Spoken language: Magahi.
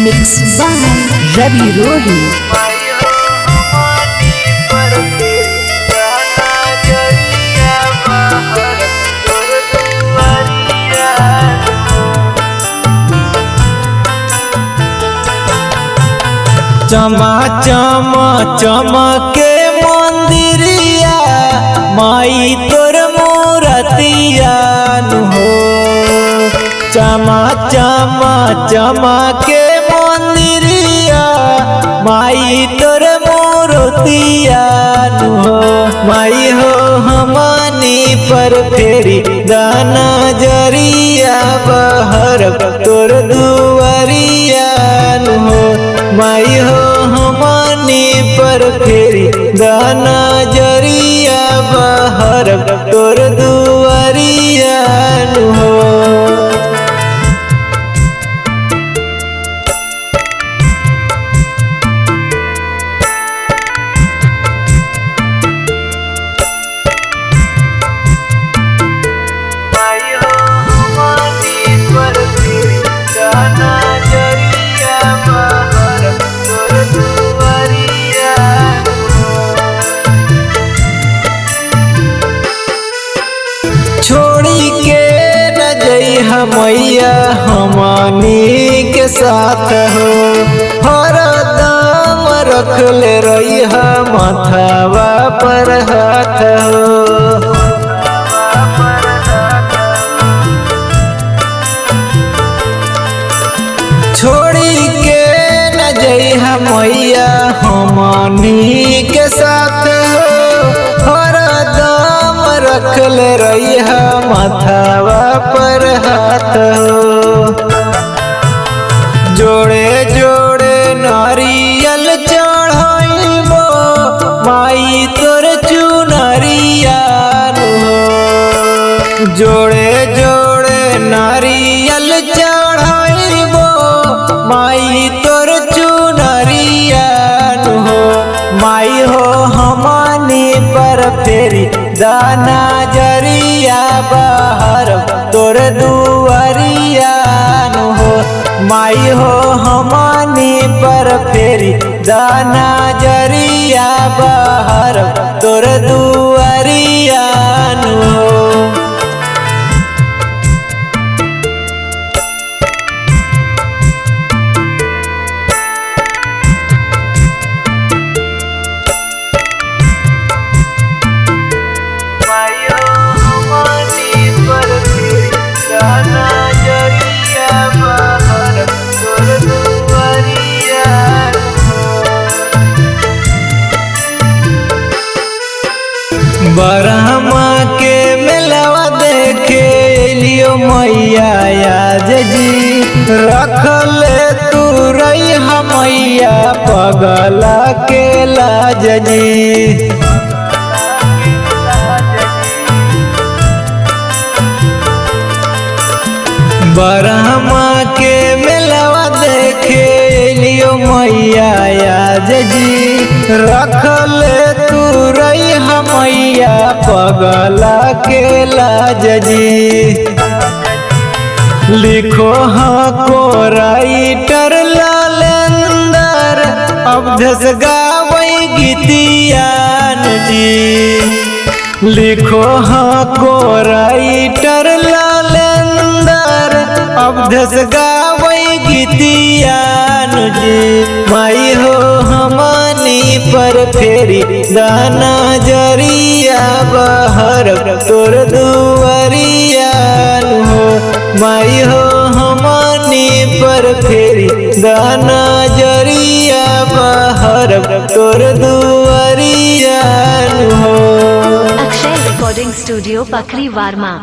Mixed by Ravi Rohi. चमा चमा चमके मंदिरिया माई तोर मूरतिया नु हो। चमा चमा चमके मंदिरिया माई तोर मूरतिया नु हो। माई हो हमनी पर फेरी दाना जरिया बहर तोर दुआरिया नु हो। माई हो हमनी पर फेरी दाना जरिया बहर तोर दुआरिया नु हो। छोड़ी के न जइहा मैया हमनी के साथ हो, हर दम रख ले रहिहा माथावा पर हाथ हो। छोड़ी के न जइहा मैया हमनी के साथ हो, हर दम रख ले रहिहा माथावा पर हाथ हो। जोड़े जोड़े नारियल चढ़ाइबो माई तोर चुनरिया नु हो। जोड़े जोड़े नारियल चढ़ाइबो माई तोर चुनरिया नु हो। माई हो हमनी पर फेरी दाना जरिया बहर तोर दुआरिया नु हो। माई हो हमनी पर फेरी दाना जरिया बहर तोर दुआरिया नु हो। बरहमा के मेलवा देखे एलियो मैया आज जी, रख ले तू रहिहा मैया पगला के लाज जी। बरहमा के मेलवा देखे एलियो मैया आज जी, रख ले तू रहिहा मैया पगला के लाज जी। लिखो हाँ को राइटर लालेंदर अवधेश गावै गीतियान जी। लिखो हाँ को राइटर लालेंदर अवधेश गावै गीतियान जी। माई हो हमनी पर फेरी दाना जरिया बहर तोर दुआरिया नु हो। माई हो हमनी पर फेरी दाना जरिया बहर तोर दुआरिया नु हो। Akshay Recording Studio, Pakri Varma.